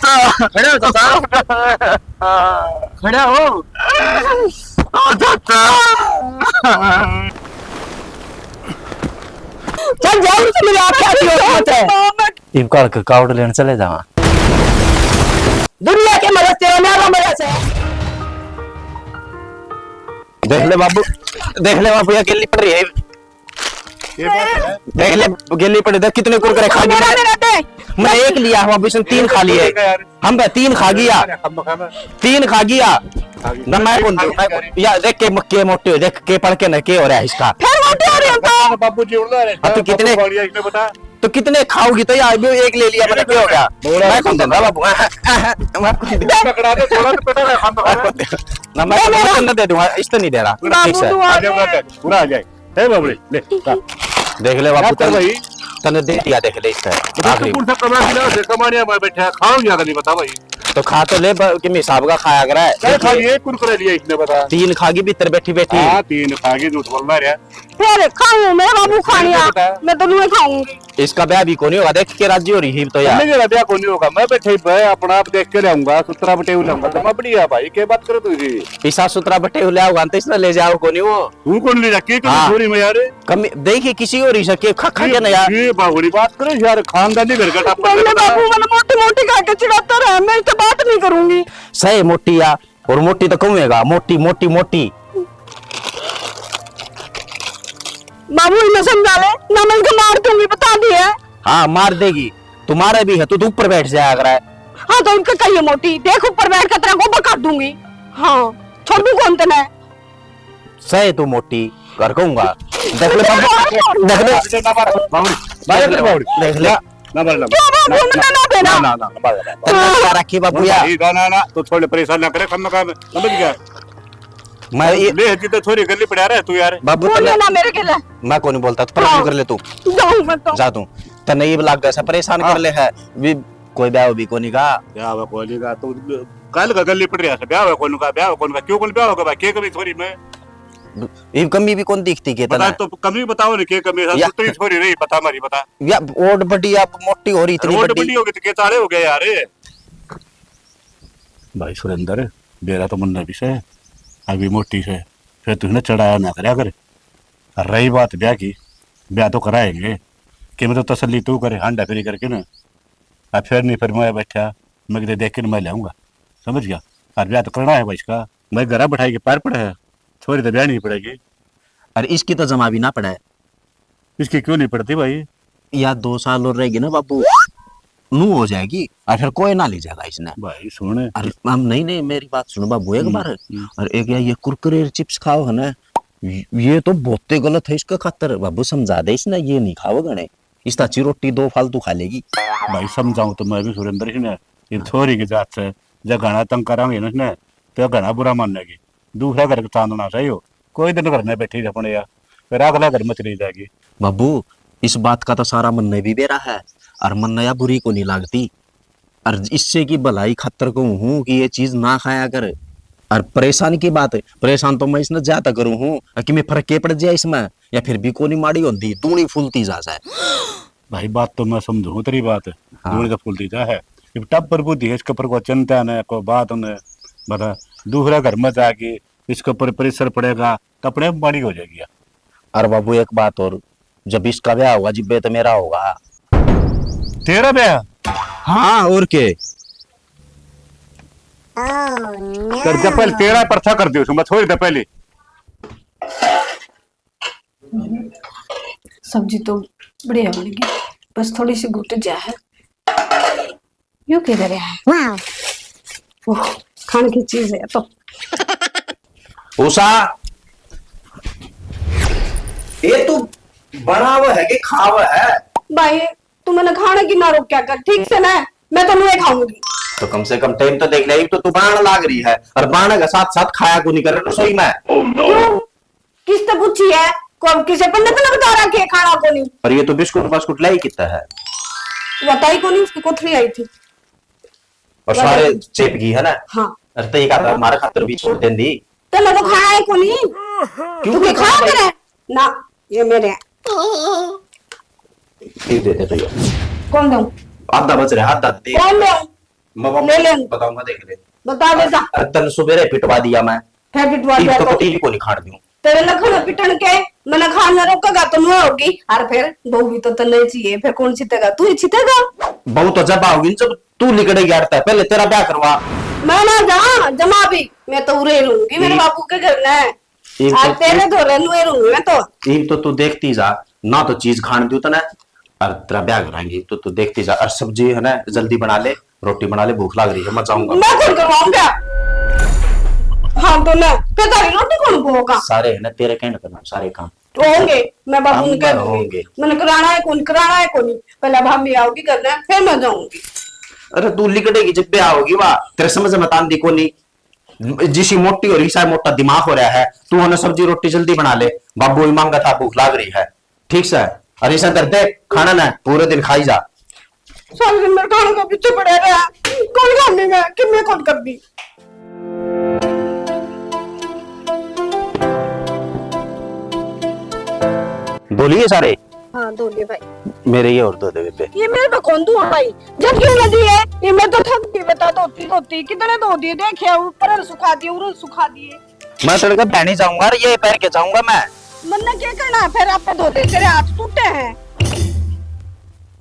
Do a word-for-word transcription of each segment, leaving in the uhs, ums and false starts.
चाचा। खड़े हो चाचा। खड़े हो। ओ चाचा। चल जाओ, तुम मेरे आप क्या दियो मत है। इब घर के कावड़ लेने चले जावा। दुनिया के मदद तेरा न्यारा मदद है। देख ले बाबू, देख ले बाबू, ये अकेली पड़ रही है। ये बात है। देख ले, गेली पड़े, देख कितने कुरकुरे खा गई। मेरा, मेरा दे। मैंने एक लिया, हम अभी इसने तीन खा लिए। हम बे तीन खा गया। हम खाना। तीन खा गया। खा गया। ना मैं कौन, मैं कौन? या देख के, के मोटे हो, देख के पढ़ के ना के हो रहा है इसका। फिर मोटे हो रहे हो तो। बाबू जी उड़ रहे हैं। हाँ, तो कितने, बाबू, इसने बता। तो कितने खाओगी तो यार, भी एक ले लिया, मैंने, क्या हो गया? बोला मैं कौन देता बाबू? मैं कौन देता? पकड़ा दे, थोड़ा तो पेटा है, हम तो ना, मैं, मैं, मैं दे दूंगा, इस तो नहीं दे रहा। पूरा ठीक से। आ जाओ, आ जाओ। पूरा आ जाए। ए बाबू, ले, ले, खा। देख ले बाबू, क्या कर तने, भाई? तने दे दिया, देख ले इसका। तो आखिरी। तू कौन सा कमा दिया, से कमाने में बैठा, खाओ क्या कभी, बता भाई। तो खा तो ले, ब-, कि हिसाब का खाया करा है। क्या खा लिए? कुरकुरे लिए इसने, बता। तीन खा गई भीतर बैठी बैठी। हाँ, तीन खा गई, झूठ बोल रहा है। फिर खाऊं मैं बाबू खानिया, बता। मैं तो नहीं खाऊंगी। इसका ब्याह भी कोनी होगा, देख के राजी हो रही है तो यार। नहीं, मेरा ब्याह कोनी होगा, मैं बैठे ही, मैं अपना आप देख के लाऊंगा, सुथरा बटेऊ लाऊंगा, तो मैं बढ़िया भाई, क्या बात करो तुम जी? ईसा सुथरा बटेऊ ले आओगा तो इसने ले जाओ कोनी वो। तू कौन ले जाके कमी हाँ। छोरी में यार? कमी देखिए किसी और ही सके, खा, खा ये, के ना यार। ये बाहुड़ी बात करे यार, खानदानी घर का टप्पर बोले करता। बाबू, मैंने मोटी मोटी खा के चिढ़ाता रहा, मैं इससे बात नहीं करूंगी। सही मोटी या, और मोटी तो कहूंगा, मोटी, मोटी, मोटी। बाबू, इन्हें समझा ले, ना मैं इनको मार दूंगी, बता दिया। हाँ, मार देगी। तुम्हारे भी है, तू तो ऊपर बैठ जाया करा है। हाँ, तो इनका कहिए मोटी, देख ऊपर बैठ कर तेरा गोबर काट दूंगी। हाँ, छोड़ू कौन तने? सही तू मोटी, घर कहूंगा। देख ले बाबू, देख ले। बावड़ी, बावड़ी, बावड़ी। देख ले। ना, ना, ना, ना, बाबू, ना, ना, ना, ना, ना, ना, ना, ना, ना, ना। तन्ने क्या रखी बाबू यार? भाई, ना, ना, ना, तू थोड़े परेशान ना करे, कम काम, समझ गया? मैं ये ले, जी तो थोड़ी गली पड़ा रहा है तू यार। बाबू, बोल तन्ने ना मेरे के लिए। मैं कौन बोलता, तू परेशान हाँ। कर ले तू। जाऊँ मैं तो। जा तू। तन्ने ये लाग गया, परेशान हाँ। कर ले है। भी कोई ब्याह भी कोनी का। ब्याह हुआ कोनी का, तू कल का गली पड़ रहा है, ब्याह हुआ कोनी का, ब्याह हुआ कोनी का, क्यों कोनी ब्याह होगा भाई, के कमी थोड़ी में? इब कमी भी कौन दिखती के बता तन्ने? तो कमी बताओ ना, के कमी है? या तू तो थोड़ी रही, बता हमारी, बता। या ओड बड़ी, आप मोटी हो रही इतनी ओड बड़ी। बड़ी हो गई तो के ताले हो गए यार। भाई सुरेंद्र, बेरा तो मुन्ने भी से, अभी मोटी से, फिर तू ना चढ़ाया ना करया कर। और रही बात ब्याह की, ब्याह तो कराएंगे, कि मैं तो तसल्ली तू करे, हांडा फेरी करके ना। आ फिर नहीं, फिर मैं बैठा, मैं किते देख के मैं लाऊंगा, समझ गया? और ब्याह तो करना है भाई इसका, मैं घरा बैठाई के पार पड़ा है, छोरी तो ब्याह नहीं पड़ेगी। और इसकी तो जमा भी ना पड़ा है। इसकी क्यों नहीं पड़ती भाई? या दो साल और रहेगी ना बाबू, नू हो जाएगी, और फिर कोई ना ले जाएगा इसने। भाई सुन। और हम, नहीं, नहीं, मेरी बात सुनो बाबू एक हम्म, बार। हम्म। और एक या ये कुरकुरे और चिप्स खाओ है ना, ये तो बहुत ही गलत है इसके खातर। बाबू समझा दे इसने, ये नहीं खाओ घणे। इस ताची रोटी दो फालतू खा लेगी। भाई समझाऊं तो मैं भी सुरेंद्र ही ने, ये छोरी की जात से, जब घना तंग करांगे ना इसने, तो घना बुरा मानेगी। दूसरा घर का चांदना सही हो, कोई दिन घर में बैठी रह अपने या, फिर अगला घर में चली जाएगी। बाबू, इस बात का तो सारा मन्ने भी बेरा है, और मन्ने या बुरी को नहीं लागती। और इससे की भलाई खातर कहूँ हूँ कि ये चीज ना खाया कर। और परेशान की बात, परेशान तो मैं इसने ज्यादा करूँ हूँ कि मैं फर्क के पड़ जाए इसमें, या फिर भी कोनी माड़ी होंदी, दूनी फूलती जा जाए। भाई, बात तो मैं समझूं तेरी बात, हाँ। दूनी तो फूलती जा है। इब टब्बर बुद्धि है, इसके ऊपर कोई चिंता न, कोई बात न, बता, दूसरा घर में जाके इसके ऊपर प्रेशर पड़ेगा, तो अपने आप माड़ी हो जाएगी। अरे बाबू, एक बात और, जब इसका ब्याह होगा, जिब्बे तो मेरा होगा। तेरा ब्याह? हाँ, और के? कर दे पहले, तेरा परथा कर दे उसमें, थोड़ी देर पहले। सब्जी तो बढ़िया बन गई, बस थोड़ी सी घुट जा है। यू के धरया है? वाह। ओह, खाने की चीज है तो। उषा, ये तू बनाव है कि खाव है? भाई, तू मैंने खाने की ना रोक्या कर, ठीक से ना? मैं तो नुए खाऊंगी। तो कम से कम टाइम तो देख ले, एक तो तू बनाने लाग रही है और बनाने के साथ साथ खाया को नहीं कर रसोई में। क्यों? किस तो पूछी है? को किसे पंडित ने बता रहा कि खाना को नहीं? पर ये तो बिस्कुट बास्कुट लाई कितना है? बताई को नहीं, उसकी कोथली आई थी। और सारे चेप गई है ना? हाँ। अरे तो ये कहा हमारे खातर भी छोड़ देंदी। तो मैं तो खाना है को नहीं। क्यों तू के खाया करे? ना, ये मेरे हैं। ये दे दे भैया। कौन दूं? आधा बच रहा है, आधा दे। कौन दूं? मैं बाबू ले ले। बताऊंगा, देख ले। बता दे जा। अरे तन सुबेरे पिटवा दिया मैं। फिर पिटवा दिया तो? पति को नहीं खान दूं। तेरे लखन पिटन के मैंने खान ना रोकेगा तो मैं होगी। और फिर बहू भी तो तन्ने चाहिए, फिर कौन जीतेगा? तू ही जीतेगा। बहू तो जब आओगी, जब तू लिकड़ेगी आड़ता, पहले तेरा ब्याह करवा। मैं ना जा जमा भी, मैं तो उरे रहूंगी मेरे हम्म। बाबू के घर में। इब आज तो तेरे तू, धोरे नुए रहूंगी मैं तो। इब तो तू देखती जा, ना तो चीज खान दूं तने, और तेरा ब्याह कराएंगे तो तू देखती जा। और सब्जी है ना, जल्दी बना ले, रोटी बना ले, भूख लाग रही है, मैं जाऊंगा। मैं कौन करवाऊंगा? हाँ तो ना, फिर तेरी रोटी कौन बोगा? सारे है ना तेरे कहने पर सारे काम होंगे। मैं बाबू ने कह दूंगी। मैंने कराना है कौन, कराना है कौन। पहले भाभी आओगी करना, फिर मैं जाऊंगी। अरे तू लिकड़ेगी जब भी आओगी, वाह, तेरे समझ में तान दी कोनी। जिसी मोटी हो रही, सा मोटा दिमाग हो रहा है। तू होना सब्जी रोटी जल्दी बना ले, बाबू ही मांगा था, भूख लाग रही है। ठीक से? और इसे धर दे, खाना ना पूरे दिन खाई जा। सारे दिन मेरे खाने के पीछे पड़े रहे, कौन खाने में कि मैं कौन कर दी। धो लिए सारे? हाँ, धो लिए भाई। मेरे ये और धो दे बेबे। ये मेरे पे कौन धुआ भाई? जब क्यों ना दिए? ये मैं तो थक गई, बता, धोती धोती कितने धो दिए, देखे ऊपर सुखा दिए, उरल सुखा दिए। मैं तड़के बहनी जाऊंगा और ये पैर के जाऊंगा मैं। मन्ना क्या करना है फिर? आप धो दे, तेरे हाथ टूटे हैं।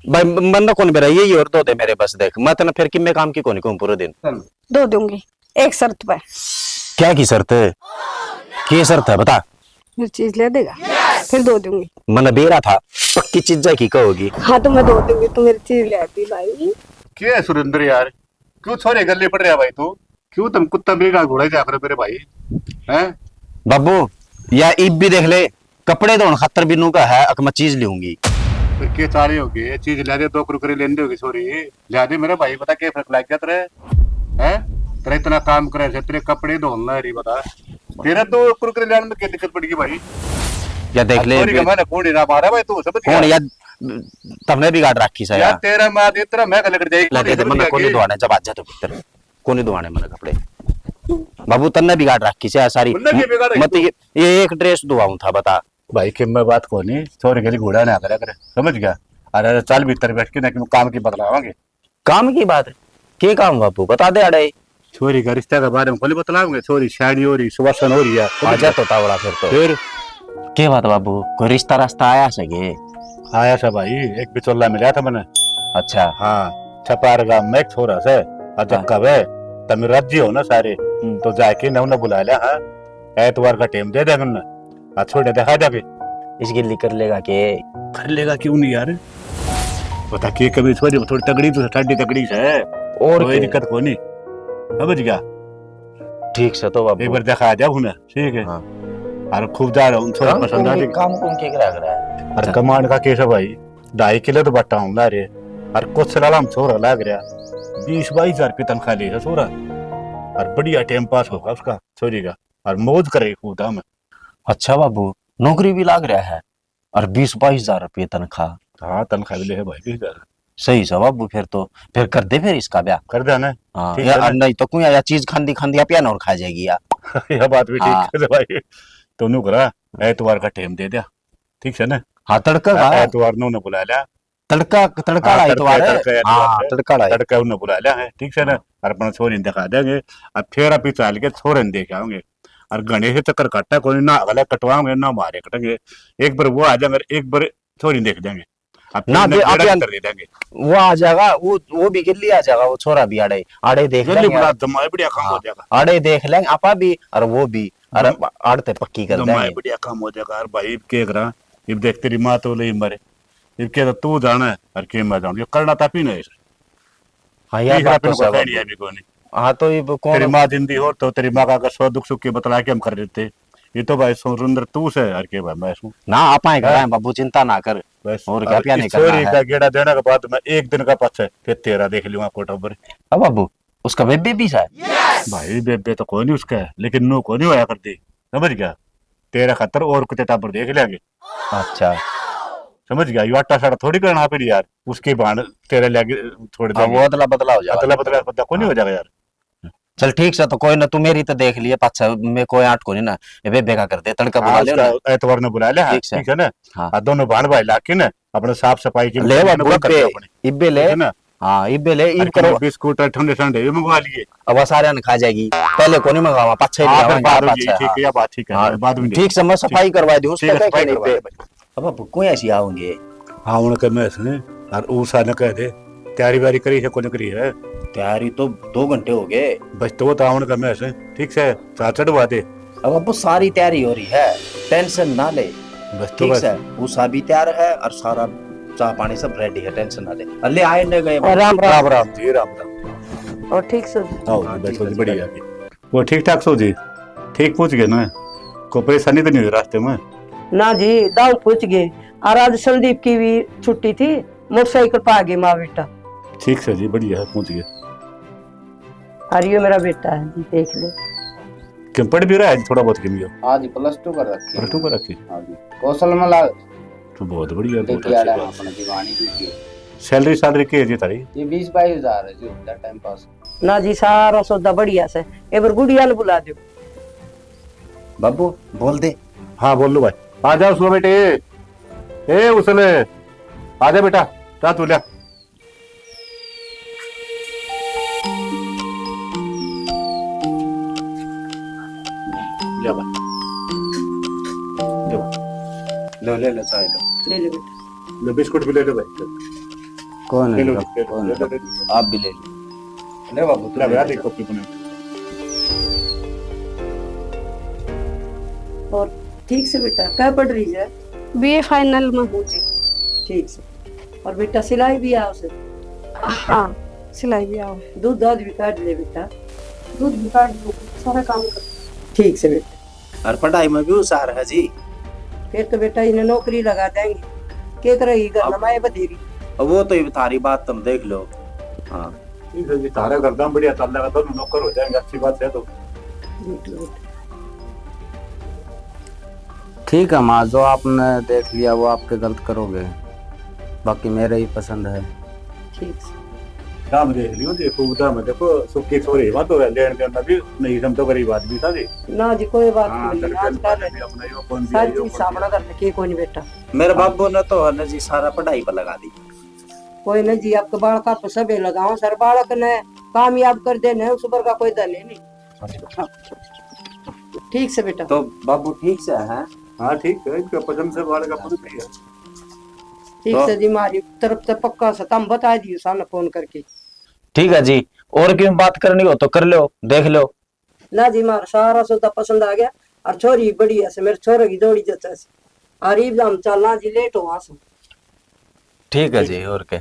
भाई म-, मन्ना कौन बेरा, ये और धो दे मेरे बस। देख, मैं तने फिर किम्मे काम की कोनी कहूँ पूरे दिन। धो दूंगी, एक शर्त पे। क्या की शर्त? की शर्त है, बता। मेरी चीज ले देगा, फिर धो दूंगी। मन्ना बेरा था, पक्की चीजा की कहोगी। हाँ, तो मैं धो दूंगी, तू मेरी चीज ले आती भाई। क्या है सुरेंद्र यार, क्यों छोरे गले पड़ रहा भाई तू? क्यों तुम कुत्ता बिल्ली का घोड़ा जाकर मेरे भाई, हैं? बाबू, या इब भी देख ले, कपड़े धोण खातर बिनू का है, अक मैं चीज लूंगी। फिर के चाले हो गए, चीज ला दे, दो कुरकुरे लेंदे होगे छोरी, ला दे मेरे भाई, पता के फर्क लग गया तेरे, हैं? तेरा इतना काम करे से, तेरे कपड़े धोना है रे, बता। तेरा दो कुरकुरे लेने में क्या दिक्कत पड़ गई भाई? या देख ले, छोरी का मैंने कौन ना मारा भाई, तू समझ कौन गया? या तमने बिगाड़ रखी से यार, यार। तेरा मैं दे, तेरा मैं गले कर जाएगी, ला दे, दे, मन्ना कोनी धोने, जब आ जा तो पुत्र। कोनी धोने मन्ने कपड़े। बाबू, तन्ने बिगाड़ रखी से सारी। मन्ने के बिगाड़ रखी मत तू? ये, ये एक ड्रेस धोवाऊं था, बता। भाई, के मैं बात कोनी, छोरे के लिए घोड़ा ना करे, करे, समझ गया? अरे, अरे, चल भीतर बैठ के ना कि काम की बतलावांगे। काम की बात? के काम बाबू, बता दे अड़े। छोरी का रिश्ता के बारे में कोनी बतलावांगे, छोरी शादी हो रही, सुवासन हो रही है, समझ आ जा गया? तो तावड़ा फिर तो। फिर? के बात बाबू, कोई रिश्ता रास्ता आया सके? आया सा भाई, एक बिचौला मिला था मैंने। अच्छा। हाँ, छपार गांव में एक छोरा से, अच्छा हाँ। कब है, तम राजी हो ना सारे, हम्म। तो जाके ना उन्हें बुला लिया, हाँ, एतवार का टाइम दे देंगे उन्हें, आ छोड़े दिखा देंगे। इसकी लिकर लेगा के? कर लेगा क्यों नहीं यार, पता के कभी छोरी थोड़ी तगड़ी तो ठाडी तगड़ी से, और कोई के? दिक्कत कोनी, समझ गया? ठीक से तो बाबू। एक बार दिखा दिया उन्हें। ठीक है। हाँ। अरे खूब जा रहा हूँ, थोड़ा काम पसंद कौन आ के, रही। काम कौन के करा, करा है? अरे अच्छा। कमांड का केस है भाई, ढाई किलो तो बट्टा हूँ ला रे। अरे कुछ लाला हम छोरा लाग रहा, बीस बाईस हजार रुपये तनख्वाह ले रहा छोरा। अरे बढ़िया टाइम पास होगा उसका, छोरी का। अरे मौज करे खूब हम। अच्छा बाबू, नौकरी भी लाग रहा है? और बीस बाईस हजार रुपये तनख्वाह। हाँ, तनख्वाह भी ले है भाई, बीस हजार। सही से बाबू, फिर तो, फिर कर दे फिर इसका ब्याह। कर दे ना। हाँ, ठीक या, है ना? नहीं तो कोई या चीज खांदी खांदी आप या और खा जाएगी यार। यह बात भी ठीक हाँ। है भाई। तो न्यू करा, एतवार का टाइम दे दिया, ठीक है ना? हाँ, तड़का का। एतवार ने उन्हें बुला लिया। तड़का, तड़का हाँ, वाला तड़का, एतवार है। तड़का एतवार हाँ, है। तड़का वाला है। तड़का उन्हें बुला लिया है, ठीक है ना? हाँ। और अपना छोरी ने दिखा देंगे, और फिर आप ही चाल के छोरे ने देख आओगे। और घणे से चक्कर काटा कोनी, ना अगले कटवाओगे, ना मारे कटेंगे। एक बार वो आ जाएंगे, एक बार छोरी देख जाएंगे। अब ना फिर दे, ना आप बेड़ा यार, कर दे देंगे। वो आ जाएगा, वो, वो भी गिल्ली आ जाएगा, वो छोरा भी आड़े, आड़े देख गिल्ली लेंगे। बड़ा जमाए बढ़िया काम हो हाँ, जाएगा। आड़े देख लेंगे आपा भी और वो भी, और जम-, आड़ ते पक्की कर जमाए देंगे। बढ़िया काम हो जाएगा। और भाई, के करा, इब देख तेरी माँ तो ले मरे, इब के तो तू जाना है और के मैं जानू, ये करना तापी ना है। हाँ, यह तीसरा बात तो पिन को सही खैनी बात है भी कोनी। हाँ, तो ये कौन तेरी माँ जिंदी हो तो तेरी माँ का अगर सौ दुख सुख के बतला के हम कर देते। ये तो भाई सुरेंद्र तू से हर के भाई मैं सूं। ना, आप आए हैं? कराएं बाबू, चिंता ना कर। बस, और क्या अब प्याने इस करना छोरी है? का गेड़ा देने के बाद मैं एक दिन का पाछे फिर तेरा देख लूंगा कोटा पर। अब बाबू, उसका बेबे भी सा है? भाई, बेबे तो कोई नहीं उसका, लेकिन नू कोई नहीं होया करती, समझ गया? तेरा खातर और कुछ टाबर देख लेंगे। अच्छा। समझ गया? यो आटा साटा थोड़ी करना पड़ी यार, उसके भाण तेरे लेके छोड़ हाँ, देंगे। वो अदला बदला हो जाएगा। अदला बदला बदला कोई नहीं हो जाएगा यार। चल ठीक से, तो कोई ना, तू मेरी तो देख लिए, पाछा मैं कोई आट को नहीं ना, ये बेबे का कर दे, तड़का हाँ, बुला ले उसका ना। एतवार ने बुला ले, हाँ, ठीक से। ठीक है ना? हाँ। हाँ, दोनों भाण भाई लाके ना, अपने साफ सफाई की ले, मतलब बाबू, ना कर दे इब्बे, अपने। इब्बे ले। ठीक है ना? हाँ, इबे ले, इब करो। बिस्कुट और ठंडे ठंडे भी मंगवा लिए। अब सारे ने खा जाएगी, पहले कोनी मंगावा, पाछे ही हाँ, फिर मंगावांगे, बाद में पाछे, ठीक है, हाँ। या बात ठीक है, हाँ, बाद में ठीक से मैं सफाई करवा दूं, ठीक है, उसका क्या सफाई कहने करवा पे? दो। अब अब कोई ऐसी आओगे? हाँ, उनके मैं सुने, और उषा ने कह दे, तैयारी व्यारी करी है, कोनी करी है? तैयारी तो दो घंटे हो गए। बस तो वो तो उनका मैं सुने, ठीक से, चार चढ़वा दे। अब अब सारी तैयारी हो रही है, टेंशन ना ले। बस तो ठीक बस। से, उषा भी तैयार है और सारा चाय पानी सब रेडी है, टेंशन ना ले। अरे ले आए ने गए। और राम राम। राम राम जी, राम राम। और ठीक सो जी? आओ जी, हाँ, बैठो ठीक जी, है, बढ़िया बैठो। जी। वो ठीक ठाक सो जी? ठीक पहुंच गए ना? कोई परेशानी तो नहीं हुई रास्ते में? ना जी, दाऊ पहुंच गए। और आज संदीप की भी छुट्टी थी, मोटरसाइकिल पर आ गए माँ बेटा। ठीक सर जी, बढ़िया है, पहुंच गए। और ये मेरा बेटा है जी, देख लो। क्यों, पढ़ भी रहा है जी थोड़ा बहुत, क्यों? हाँ जी, प्लस टू कर रखी है। प्लस टू कर रखी? हाँ जी। कौशल में लाग। तो बहुत बढ़िया, बहुत अच्छी बात। अपने दीवानी की। सैलरी, सैलरी के है जी थारी? ये बीस बाईस हजार है जी, होता है टाइम पास। ना जी, सारा सौदा बढ़िया से। एक बार गुड़िया ने बुला दो। बाबू, बोल दे। हाँ, बोल लो भाई। आ जाओ सो बेटे। ए उसल, आ जा बेटा, जा तू ले। ले भाई। ले भाई। लो, ले लो, चाय लो। ले ले बेटा। लो, बिस्कुट भी ले लो भाई। कौन है? ले लो, कौन है? ले लो, ले लो। आप भी ले लो। ले बाबू, तू ले ले भाई, ले। एक कॉपी बना। और ठीक से बेटा, क्या पढ़ रही है? बीए फाइनल में हूँ जी। ठीक से। और बेटा, सिलाई भी आओ से? हाँ, सिलाई भी आओ। दूध दाध भी काट ले बेटा। दूध भी काट लो, सारा काम कर। ठीक से बेटा। और पढ़ाई में भी होशियार है जी। फिर तो बेटा इन्हें नौकरी लगा देंगे। के करेगी घर अब में माए बधेरी? अब वो तो ये थारी बात तुम देख लो। हाँ। ठीक है जी, थारा घर दाम बढ़िया चल रहा है, दोनों नौकर हो जाएंगे, अच्छी बात है तो। ठीक है माँ, जो आपने देख लिया वो आपके गलत करोगे, बाकी मेरे ही पसंद है। ठीक से। काम देख लियो, देखो उधर में देखो, सुखी छोरी बात हो रहा है, लेन देन में भी नहीं, हम तो गरीब आदमी था जी। ना जी, कोई बात हाँ, नहीं, आजकल भी अपना यो कौन दिया, सारी यो चीज कौन सामना दिया। करने की कोई नहीं बेटा। मेरे बाबू ने तो है ना जी सारा पढ़ाई पर लगा दी। कोई ना जी, आपके बालक आप सब लगाओ सर, बालक ने कामयाब कर देने, उस पर का कोई धन ही नहीं। हाँ जी। हाँ। ठीक से बेटा। तो बाबू ठीक से है? हाँ, ठीक है, इसका पसंद से बालक का पसंद ही है। ठीक तो से जी, मारी तरफ से पक्का से तम बता दियो सामने फोन करके। ठीक है जी, और क्यों बात करनी हो तो कर लो, देख लो। ना जी, मार सारा सौदा पसंद आ गया। और छोरी बड़ी है से, मेरे छोरे की जोड़ी जचा से। और इब हम चलना जी, लेट हो वहां से। ठीक है जी, और के?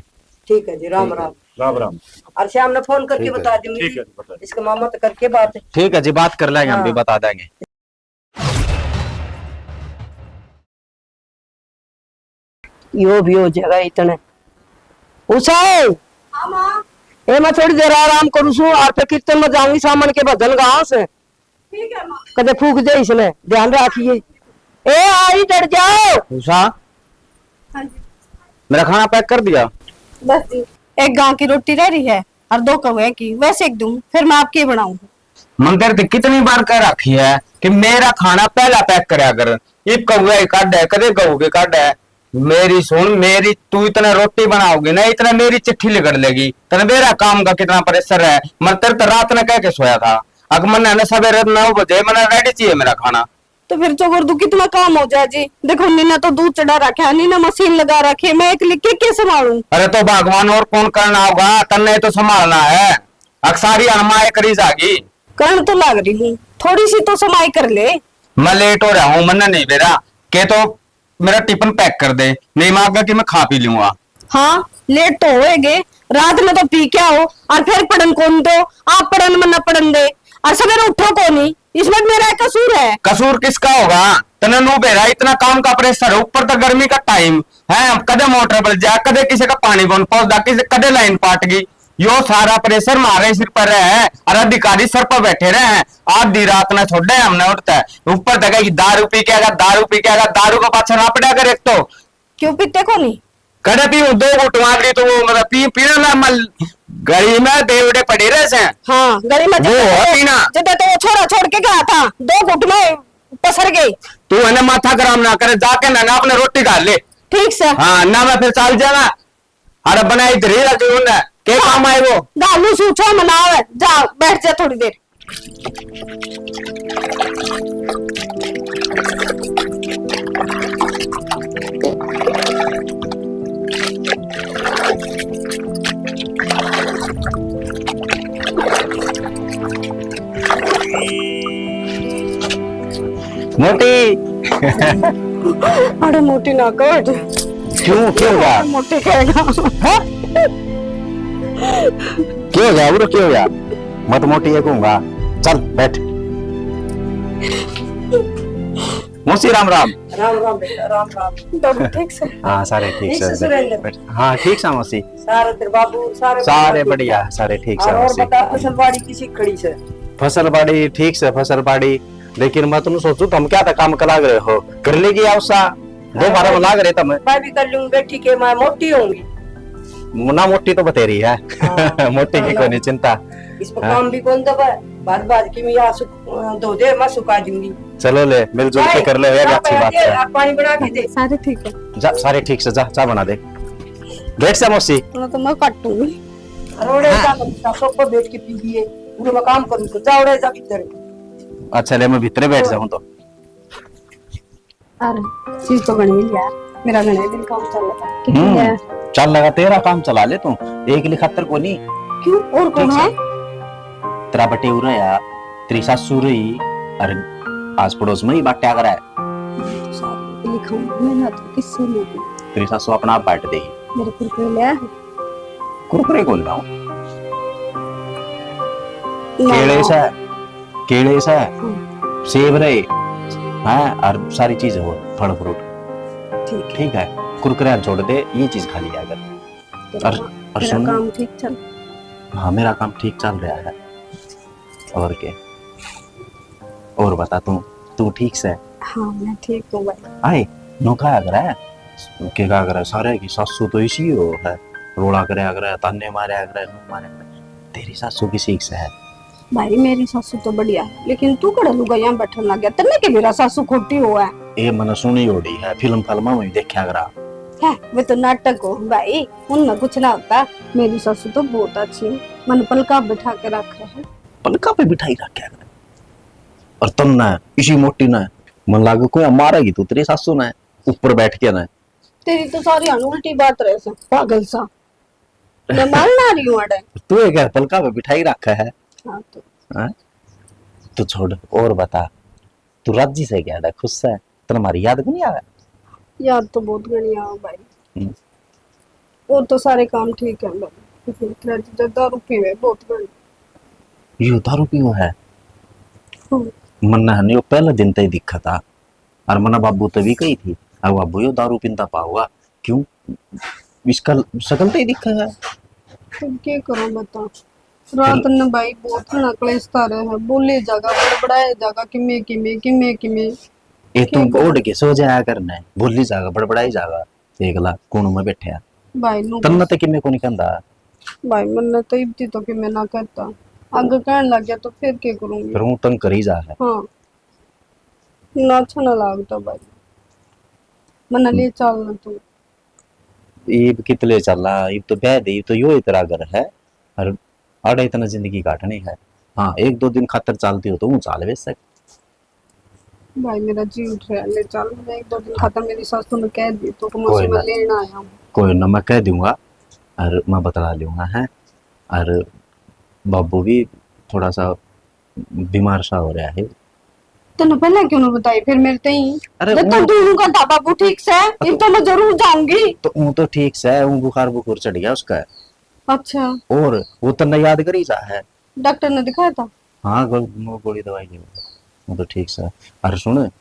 ठीक है जी, राम राम। राम राम। और श्याम ने फोन करके ठीक है बता जी। दूंगी। ठीक है जी, बता दूंगी। इसके मामा तो करके बात। ठीक है जी, बात कर लेंगे हम भी, हाँ। बता देंगे। यो भी हो जाएगा इतने। उषा! हाँ, माँ। ए, मैं थोड़ी देर आराम करूँ सू, और फिर कीर्तन में जाऊंगी, सामन के भजन गाऊं से। ठीक है, माँ। कदे फूक दे इसने, ध्यान रखिए। ए, आई डट जाओ। उषा, हाँ जी। मेरा खाना पैक कर दिया? बस जी, एक गांव की रोटी रह रही है और दो कौए की, वैसे एक दूं, फिर मैं आपके बनाऊं। मंदिर ते कितनी बार कह रखी है कि मेरा खाना पहला पैक करया कर। इब कौआ ही काढ़े, कदे गऊ के काढ़े। मेरी सुन, मेरी, तू इतना रोटी बनाओगी ना, इतना मेरी चिट्ठी लिकड़ लेगी। तने मेरा काम का कितना प्रेशर है। मैं तेरे तो रात ने कह के सोया था, अक मन्ने ना सवेरे नौ बजे मन्ने रेडी चाहिए मेरा खाना। तो फिर चोगर तू कितना काम हो जाए जी। देखो, नीना तो दूध चढ़ा रखा है, नीना मशीन लगा रखी है, मैं एकली के, के संभालूं? अरे तो भगवान और कौन करना होगा, तन्ने तो संभालना है। अक सारी अनमाय करी जागी। करण तो लाग रही हूँ, थोड़ी सी तो समाई कर ले। मैं लेट हो रहा हूँ, मन्ने नहीं बेरा। के तो मेरा टिफिन पैक कर दे, नहीं मैं आगा कि मैं खा पी लूंगा। हाँ, लेट तो होएगे, रात में तो पी क्या हो और फिर पढ़न कौन दो, आप पढ़न मन्ना पढ़न दे, और सवेरे उठो कोनी, इसमें मेरा एक कसूर है। कसूर किसका होगा? तने नू बेरा इतना काम का प्रेशर है, ऊपर तो गर्मी का टाइम है, कदे मोटर बल जा, कदे किसी का पानी कौन पहुंचदा, किसी कदे लाइन पाट गई। यो सारा प्रेशर म्हारे सिर पर रहे है और अधिकारी सर पर बैठे रहे हैं। आधी रात ने छोड़े हमने उठता है, ऊपर तक है कि दारू पी के आएगा, दारू पी के आएगा, दारू के पाछे ना पड़ा कर एक तो। क्यों पीते को नहीं? कड़े पीऊं, दो घूंट मार ली तो वो मतलब पी, पीने ना मल, गली में बेवड़े पड़े रहे से। हाँ, गली में वो जितना हो तो, पीना। जितना तो वो छोरा छोड़ के गया था, दो घूंट में पसर गई। तू है ना माथा गरम ना करे, जाके ना, ना अपने रोटी खा ले। ठीक से। हाँ, ना मैं फिर चल जाना। अरे बनाई धरी राजू ने, के काम आए वो? गालू सूछो मनावे, जा बैठ जा थोड़ी देर। मोटी। अरे मोटी ना कर। क्यों, क्यों हुआ? मोटी कहेगा। हाँ? क्यों हो गया, बोलो, क्यों हो गया? मत मोटी है कहूंगा। चल बैठ। मौसी राम राम। राम राम बेटा, राम राम। बाबू ठीक से? हाँ, सारे ठीक ठीक से, से। सुरेंद्र? बैठ। हाँ, ठीक से मौसी। सारे तेरे बाबू, सारे सारे बढ़िया, सारे ठीक से और मौसी। बता, फसल बाड़ी किसी खड़ी से? फसल बाड़ी ठीक से, फसल बाड़ी, लेकिन मैं तुम सोचू, तुम क्या था काम का लाग रहे हो? कर लेगी या उसा? दो हाँ, बारह में लाग रहे तुम। मैं भी कर लूंगी, बैठी के मैं मोटी होंगी। ना, मोटी तो बतेरी है। हाँ, मोटी की हाँ। कोई नहीं चिंता। इस पर हाँ। काम भी कौन दबा? बाद बाद की मैं या सुख-, धो दे, मैं सुखा दूंगी। चलो ले, मिलजुल के भाई, कर ले, ये भी हाँ, अच्छी बात है। आप पानी बना के दे। सारे ठीक है। जा, सारे ठीक से, जा, चाय बना दे। बैठ जा मौसी। ना तो मैं काटूंगी। अरे ओड़े हाँ। जा, सोफा बैठ के पी लिए। पूरे मैं काम करूँ तो जा, ओड़े जा भीतर। अच्छा ले, मैं भीतर बैठ जाऊँ तो। अरे चीज तो बनी लिया, मेरा घणे दिन काम चल रहा। कितनी हम्म, है? चल लगा, तेरा काम चला ले तू। एक लिखातर को नहीं। क्यों, और कौन ठीक है? से। तेरा बटे उरे यार, तेरी सासू रही, अरे आस पड़ोस में ही बांटा करा है। तो सारी लिखाऊं मैं ना, तो किससे लूं? तेरी सासू अपना आप बांट दे। मेरे कुरकुरे ले आया? कुरकुरे कौन लाऊं? ना, केले ना। से, केले से, हम्म। सेब रहे, हैं, और सारी चीज हो, फल फ्रूट। ठीक है। ठीक है, कुरकुरे छोड़ दे, ये चीज खा लिया कर। तेरा और, काम, और तेरा सुन। काम ठीक चल? हाँ, मेरा काम ठीक चल रहा है। और क्या? और बता तू, तू ठीक से? हाँ, मैं ठीक हूँ भाई। आए, नो कहा करे, के कहा करे, सारे की सासू तो इसी हो है, रोला करे करे, ताने मारे करे, नो मारे करे। तेरी सासू किसी से है? भाई, मेरी सासू तो बढ़िया, लेकिन तू कड़े लुगाई बैठन लग गया, तन्ने के मेरा सासू खोटी हो है? ए, मने सुनी होड़ी है, फिल्म फिल्मा में देखा करा। है, वे तो नाटक हो भाई, उनमें कुछ ना होता। मेरी सासू तो बहुत अच्छी है, मन पलका बिठा के रखा है। पलका पे बिठाई रखा है? और तन्ने इसी मोटी ने, मन लागे कोई मारेगी तू तेरी सासू ने, ऊपर बैठ के ना। तेरी तो सारी हाण उल्टी बात रहे से, पागल सा। मैं मारना रही हूँ अड़े। तू एक है, पलका पे बिठाई रखा है। हाँ तो। हाँ? तू छोड़, और बता, तू राजी से क्या है, खुश है? तने हमारी याद को नहीं आया? याद तो बहुत घणी आवे भाई। हम्म। और तो सारे काम ठीक है भाई, लेकिन तेरा जीजा दारू पीवे बहुत घणी। यो दारू पीवे है? हम्म। मन्ने हने यो पहले दिन ते ही दिखा था। और मन्ने बाबू ते भी कही थी, अब बाबू यो दारू पींदा पाओगा। क्यों? इसका शकल तो ही दिखा है। तो क्या करूं बता, रात ने भाई बहुत घणा कलेश तारे है, बोले जागा, बड़बड़ाए जागा, किमे किमे, किमे किमे। ये तू ओढ़ के सो जाया कर ना, बोली जागा, बड़बड़ाई जागा, एकला कोण में बैठा। भाई नु तन्ने तो किमे को नहीं कहंदा। भाई मन्ने तो इब्ती तो किमे ना कहता, आगे कहन लग गया तो फिर क्या करूंगी? फिर हूँ तंग करी जा है। हाँ। ना अच्छा ना लागता भाई, मन्ने ले चल ना तू। इब कित ले चला, इब तो बह दे, इब तो यो ही तेरा घर है, और आड़े इतना जिंदगी काटनी है। हाँ, एक दो दिन खातर चालती हो तो हूँ चाल बेशक। भाई मेरा जी उठ रहा है, ले चल, मैं एक दो दिन खातर मेरी सासू ने कह दी तो कोई मौसी ना। मैं लेना आया हूँ। कोई ना, मैं कह दूंगा और मैं बतला लूंगा है। और बाबू भी थोड़ा सा बीमार सा हो रहा है। तन्ने पहले क्यों ना बताई फिर मेरे ते ही? अरे जब वो तो दोनों का था बाबू ठीक से, हाँ, इब तो तो मैं जरूर जाऊंगी। तो वो तो ठीक से, वो बुखार बुखार चढ़ गया उसका। अच्छा। और वो तन्ने याद करी जा है। डॉक्टर ने दिखाया था? हाँ, गो-, गो-, गोली दवाई ली। वो तो ठीक से। अरे सुन,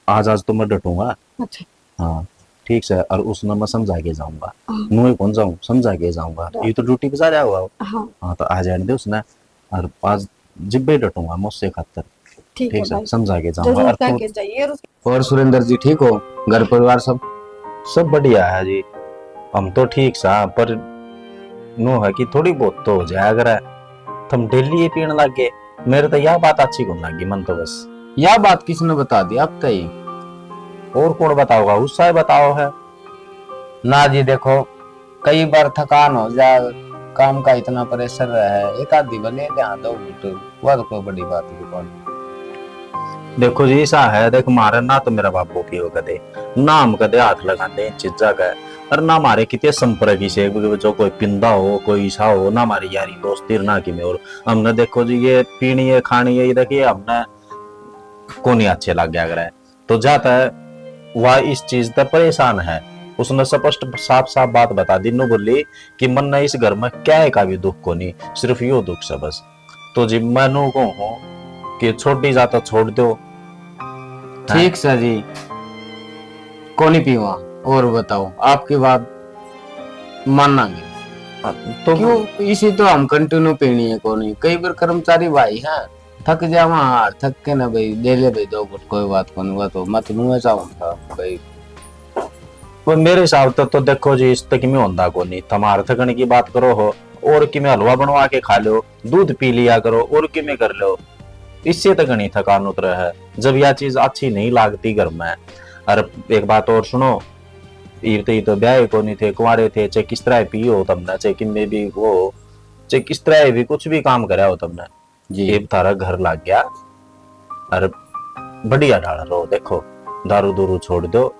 आज, आज तो मैं डटूंगा। अच्छा। हाँ, ठीक से। और उसने मैं समझा के जाऊंगा। हाँ। नुए कौन जाऊं, समझा के जाऊंगा। हाँ। ये तो ड्यूटी पे जा रहा हुआ। हाँ। हाँ, तो आ जाने दे उसने। और आज जिब्बे डटूंगा मैं उससे खातर। ठीक ठीक है से, भाई। समझा के जाऊंगा। जरूर और कह तू के जाइए और उस- और सुरेंद्र जी ठीक हो? घर परिवार सब? सब बढ़िया है जी। हम तो ठीक सा, पर नो है कि थोड़ी बहुत तो हो जाया करे। थम डेली ये पीण लाग गए। मेरे तो या बात अच्छी कौन लगी, मन तो बस। या बात किसने बता दी? आप तो ही। और कौन बताओगा? उससे बताओ है। ना जी, देखो, कई बार थकान हो जाए, काम का इतना प्रेशर है, एक आधी बने ध्यान दो घुट, वह तो कोई बड़ी बात नहीं कौन। देखो जी, ऐसा है, देख, मारे ना तो मेरा बाबू पियो कदे, ना हम कदे हाथ लगाते इन चीजा का, और ना हमारे कितने संपर्क ही से, जो कोई पिंदा हो, कोई ईसा हो, ना हमारी यारी दोस्ती, ना कि में। और हमने, देखो जी, ये पीनी है, खानी है, ये देखिए, हमने कोनी अच्छे लग गया करे। तो जाता है, वह इस चीज तै परेशान है। उसने स्पष्ट साफ साफ बात बता दी, नू बोली कि मन्ने इस घर में क्या है का भी दुख कोनी, सिर्फ यो दुख से बस। तो जी मैं नू कहूँ हूँ कि छोड़ी जा तो छोड़ दो। ठीक सर जी, कोनी पीवा। और बताओ, आपकी बात मानांगे। तो क्यों, इसी तो हम कंटिन्यू पीनी है कोनी। कई बार कर्मचारी भाई हैं, थक जावा हार, थक के ना भाई, दे ले भाई दो घुट, कोई बात कोनी। वो तो मैं तो नुए चाहूँ था भाई। पर मेरे हिसाब तो, तो देखो जी, इस तक में होंदा कोनी। तमार थकने की बात करो हो, और कि में हलवा बनवा के खा लो, दूध पी लिया करो, और कि में कर लो, इससे तो घणी थकान उतरे है। जब यह चीज अच्छी नहीं लागती घर में। और एक बात और सुनो, इब तो, ये तो ब्याह कोनी थे, कुंवारे थे, चाहे किस तरह पियो हो तमने, चाहे किमे भी वो, चाहे किस तरह भी कुछ भी काम करया हो तमने, जी। इब थारा घर लाग गया, और बढ़िया ढाल रो। देखो, दारू दूरू छोड़ दो,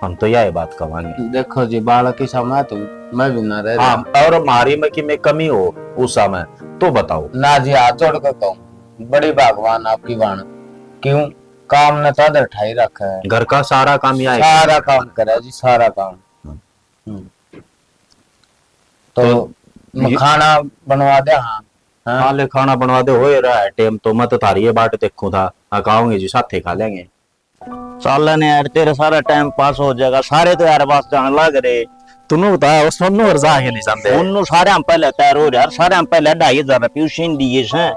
हम तो यही बात कहांगे। देखो जी, बालक ही समय तो मैं भी ना रह रहा। हाँ, और मारी में कि में कमी हो उस समय तो बताओ। ना जी, हाथ जोड़ के कहूँ, बड़ी भगवान आपकी बाण। क्यों? काम ने चादर ठाई रखा है। घर का सारा काम ही आए। सारा काम करे जी, सारा काम। हम्म। तो तो ये खाना बनवा दे, हाँ। हाँ? हाँ, ले खाना बनवा दे, होए रहा है टाइम तो, मैं तो थारी ये बाट देखूं था। हाँ, खाओगे जी, साथे खा लेंगे। चल ने यार, तेरे सारा टाइम पास हो जाएगा। सारे तो यार बस जान लाग रहे। तूने बताया, वो सोनू और जा के नहीं जाते। उन्नू सारे हम पहले तैयार हो रहे यार, सारे हम पहले ढाई हजार रुपये उसी ने दिए से।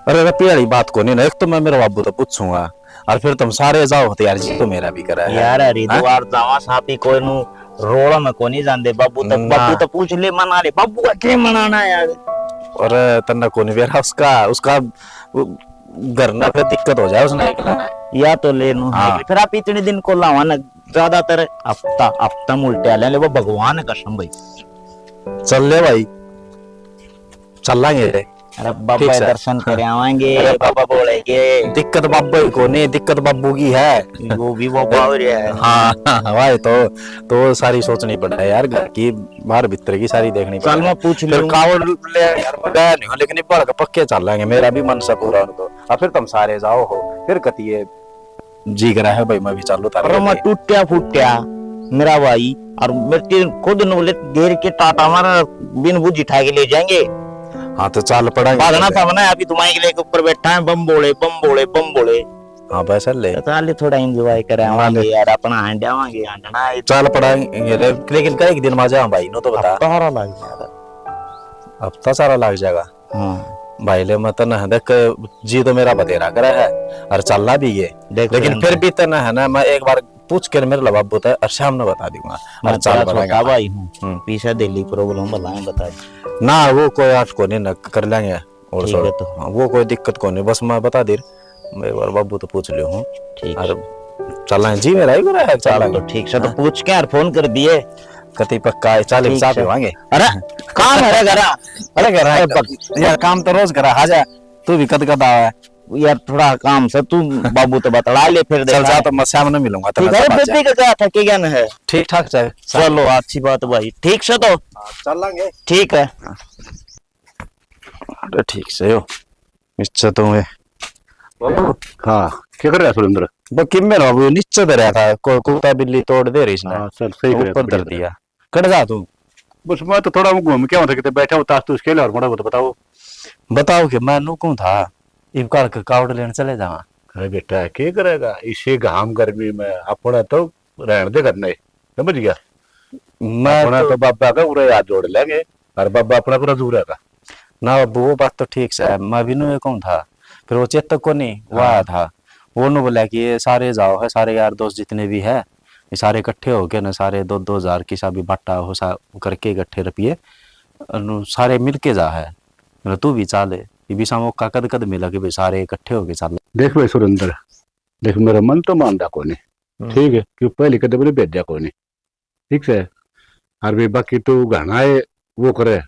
अरे रुपये वाली बात को नहीं ना, एक तो मैं मेरे बाबू तो पूछूंगा, और फिर तुम सारे जाओ तो यार, जी तो मेरा भी करा है। यार, हरिद्वार जावा सापी कोई नू रोल में कोनी जांदे। बाबू तक, ना। बाबू तो पूछ ले, मना ले, बाबू का के मनाना यार। अरे तन्ने कोनी बेरा उसका, उसका घर ना फिर दिक्कत हो जाए उसने। या तो ले नू है। हाँ। फिर आप इतने दिन को लावा ना, ज्यादातर हफ्ता, हफ्ता में उल्टे आ ले, वो भगवान कसम भाई। चल ले भाई, चलांगे। अरे बाबा ठीक के सर। दर्शन कर आवांगे, अरे बाबा बोलेंगे। दिक्कत बाबा ही को नहीं, दिक्कत बाबू की है। वो भी वो बाबा हो रहा है। हाँ, हाँ, भाई तो, तो सारी सोचनी पड़े यार, घर की, बाहर भीतर की सारी देखनी पड़े। चल मैं पूछ फिर लूँ। कावड़ ले यार, मैं गया नहीं हूँ, लेकिन एक बार पक्के चल लेंगे, मेरा भी मन से पूरा हो तो। अब फिर तुम सारे जाओ हो, फिर कतिए जी करा है भाई, मैं भी चालू थारे अरे मैं गति। टूटिया फूटिया मेरा भाई, और मेरे तेरे खुद नोले घेर के टाटा मारा, बिन बुझी ठा के ले जाएंगे। हाँ, तो चाल पड़ेंगे भागना पहले। था ना, अभी तुम्हारे के लेके ऊपर बैठा है, बम बोले, बम बोले, बम बोले। हाँ, बस ले। तो चाल थोड़ा एंजॉय करे हाँ, आवांगे ले। यार, अपना हांड आवांगे, हांडना है। चाल पड़ेंगे ले, लेकिन कई दिन में आ जाओ भाई, नो तो बता। हफ्ता सारा लग जाएगा। हफ्ता सारा लग जाएगा। हाँ। भाई ले, मैं तो ना देख, जी तो मेरा बतेरा करे है, और चलना भी ये। देख लेकिन सुरेंद्र। फिर भी तो ना है ना, मैं एक बार पूछ कर मेरे बाबू तो और शाम ने बता दूंगा। मैं और चाल तेरा पड़ेगा। छोटा भाई हूँ, हम्म। पीछे दिल्ली प्रॉब्लम भला है, बता। ना, वो कोई आठ को नहीं ना, कर लेंगे। और ठीक सर, है तो। हाँ, वो कोई दिक्कत को नहीं, बस मैं बता दे, मैं एक बार बाबू तो पूछ लियो हूँ। ठीक। और चलें जी, मेरा ही मेरा है, चल चलें। तो ठीक से तो हाँ। पूछ के यार फोन कर दिए। कति पक्का है, चालीस ठीक चाह से। पीवांगे। अरे, काम है रे घरा। अरे घरा है, अरे पक- यार काम तो रोज करा, आ जा। तू भी कद कद आवे। यार थोड़ा काम से तू बाबू तो बतला ले, फिर चल देखा जा, है। तो मैं शाम में मिलूंगा, ठीक तेरे है, से बात बेबी का क्या था, के ज्ञान है? ठीक ठाक से। चलो, अच्छी बात भाई, ठीक से तो। हाँ, चलेंगे। ठीक है। अरे ठीक से हो। नीचे तो है। बाबू। हाँ, क्या कर रहा है सुरेंद्र? बस किम में रहा, वो नीचे तो रहा था, को-, कुत्ता बिल्ली तोड़ दे रही इसने। हाँ, चल, सही तो करे, ऊपर बढ़िया धर करे। दिया। कट जा तू। बस मैं तो थोड़ा घूम के आऊँ था, कितने बैठा हूँ, ताश तूश खेल और मोड़ा बहुत बताओ। बताओ कि मैं नू कहूँ था, इब काल के कावड़ लेने चले जावा। अरे बेटा, क्या करेगा इसे घाम गर्मी में, अपने तो रहन दे करने, समझ गया? मैं अपना तो तो बाबा का उरे हाथ जोड़ लेंगे, और बाबा अपना पूरा दूर रहेगा। ना बाबू, वो बात तो ठीक से है, मैं भी नू ये कहूँ था, फिर वो चेतक को नहीं, वो हाँ। आया था, वो नू बोला कि ये सारे जाओ है, सारे यार दोस्त जितने भी है, ये सारे इकट्ठे होके ना, सारे दो दो हजार किसा भी बाटा हो सा करके इकट्ठे रुपये, नू सारे मिलके जा है, मतलब तू भी चाल, ये भी सा मौका कद कद मिला कि भाई सारे इकट्ठे होके चल। देख भाई सुरेंद्र, देख मेरा मन तो मानता कोनी, हम्म। ठीक है, क्यों पहले कदे मैंने भेजा कोनी, ठीक से, और भी बाकी तू घना है वो करे,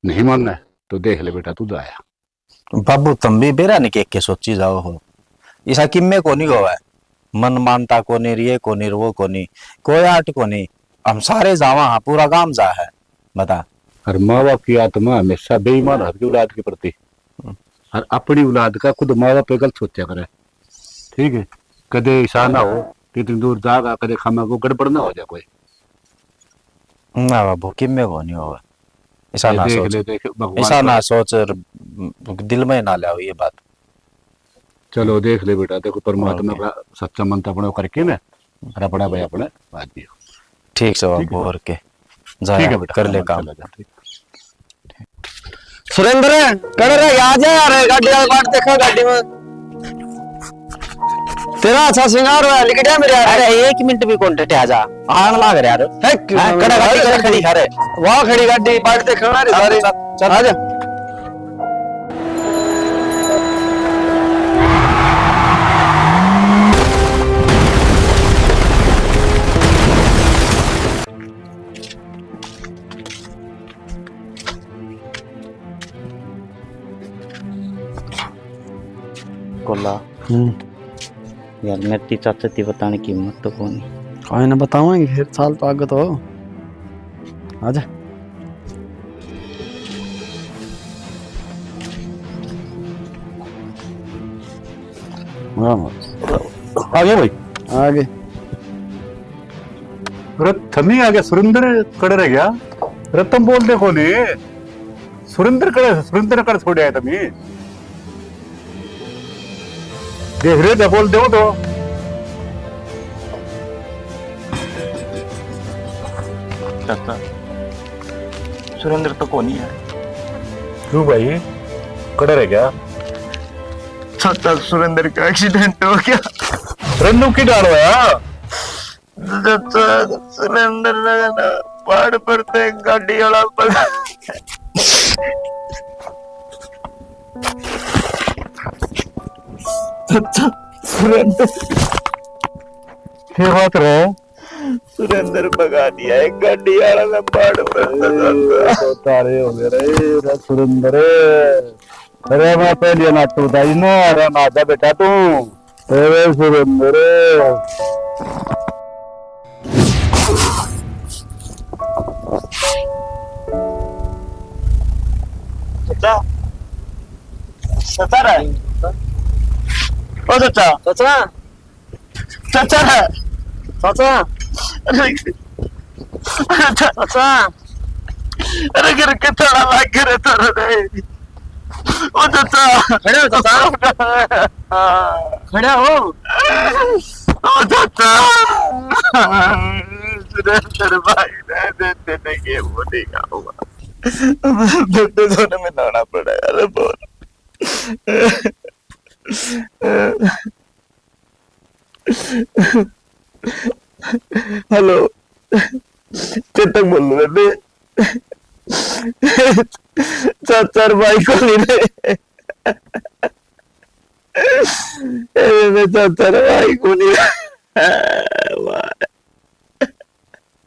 नहीं मानना है तो देख ले बेटा, तू जाया। बाबू, तुम भी बेरा नहीं के, के सोची जाओ हो। इसा किम्मे को नहीं होवे। मन मानता को नहीं, ये को नहीं, वो को नहीं, कोई आट को नहीं। हम सारे जावा हाँ, पूरा गांव जा है। बता। और माँ बाप की आत्मा हमेशा बेईमान होती औलाद के प्रति। हम्म। और अपनी औलाद का खुद माँ बाप पे गलत सोचा करे। ठीक है, कदे ऐसा ना हो कि इतनी दूर जागा, कदे खामा को गड़बड़ ना हो जाए कोई। ना बाबू, किम्मे को नहीं होगा। ऐसा ये ना देख सोच। ले, देख, भगवान ऐसा पर ना सोच और दिल में ना लाओ ये बात। चलो, देख ले बेटा, देखो, परमात्मा ओके। का सच्चा मन तो अपने करके ना, और अपना भाई अपने बात दियो। ठीक से ठीक है। बाबू, और के? जा ठीक यार, है बेटा, कर ले हाँ, काम। चलो जा, ठीक। सुरेंद्र, कड़े रह गया, आ जा यार, गाड़ी वाला बाट देखा गाड़ी में। तेरा अच्छा श्रृंगार हुआ, लिख गया मेरे यार। अरे, एक मिनट भी कौन टटे, आ जा। आन लाग रहा यार। है क्यों हैं, ना कड़ा मेरे गाड़ी यार? कड़ा खड़ी खा रहे। वाह, खड़ी गाड़ी, बाट देखा ना रे चल, सारे। चल, चल। आ जा। कोला। हम्म। यार, मेरी चाचा ती बताने की हिम्मत तो कोनी। काहे ना बतावांगे फिर, साल तो आगे तो हो। आजा। वाह, वाह। आ गए भाई। आ गए। अरे, थमी आ गया, सुरेंद्र कड़े रह गया। अरे, तुम बोल दे कोनी। सुरेंद्र कड़े, सुरेंद्र कड़े छोड़ आए थमी। देख रहे थे, बोल दो तो। चाचा, सुरेंद्र तो कोनी है। क्यों भाई, कड़े रह गया? चाचा, सुरेंद्र का एक्सीडेंट हो गया। रन्नू की डाल होया? चाचा, सुरेंद्र ने ना पहाड़ पर ते गाड़ी वाला पकड़। चाचा, सुरेंद्र। क्या बात रे? सुरेंद्र भगा दिया एक गाड़ी वाला ने पहाड़ पर ते। ए, तो तारे हो गए रे, रे सुरेंद्र। अरे मैं पहले ना तू दाई ना, अरे ना जा बेटा तू। अरे सुरेंद्र। चाचा, चाचा रे। ओ चाचा। चाचा। चाचा रे। चाचा। अरे। चाचा। अरे, गिर के थोड़ा लाग रे, थोड़ा रे। ओ चाचा। खड़े हो चाचा। खड़े हो। ओ चाचा। सुरेंद्र भाई, रे, रे, तेरे के वो नहीं खाऊंगा। बेटे दोनों में लाना पड़ा यार, बहुत। हेलो, चेतक बोल रहे थे। चाचा रे भाई को नहीं रे। ए, मैं चाचा रे भाई को नहीं रे। वाह।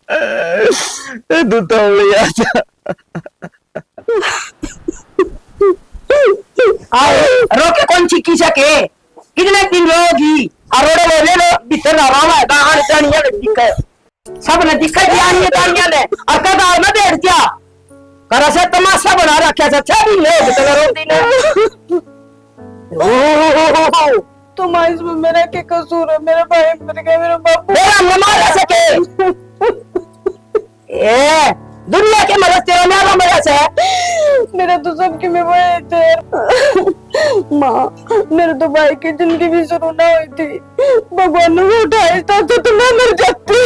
ए, तू तो ले आ जा। आए, रोके कौन छिकी सके? कितने दिन रोगी? आ रोड़े ले ले लो, भीतर ना रावा है, गाहन जानिया ने दिखे। सब ने दिखे जानिए जानिया ने, और कदा में बैठ गया। कर ऐसे तमाशा बना रखा है, अच्छा भी नहीं हो, तो रोती ने। ओहो। तुम इसमें मेरा क्या कसूर है? मेरा भाई मर गया, मेरा बापू। मेरा न मारा सके। ए, दुनिया के मरस तेरा न्यारा मरस है। मेरा तो सबके में भाई थे। माँ, मेरे तो भाई की जिंदगी भी शुरू ना हुई थी। भगवान ने वो उठाया था तो तुम ना मर जाती।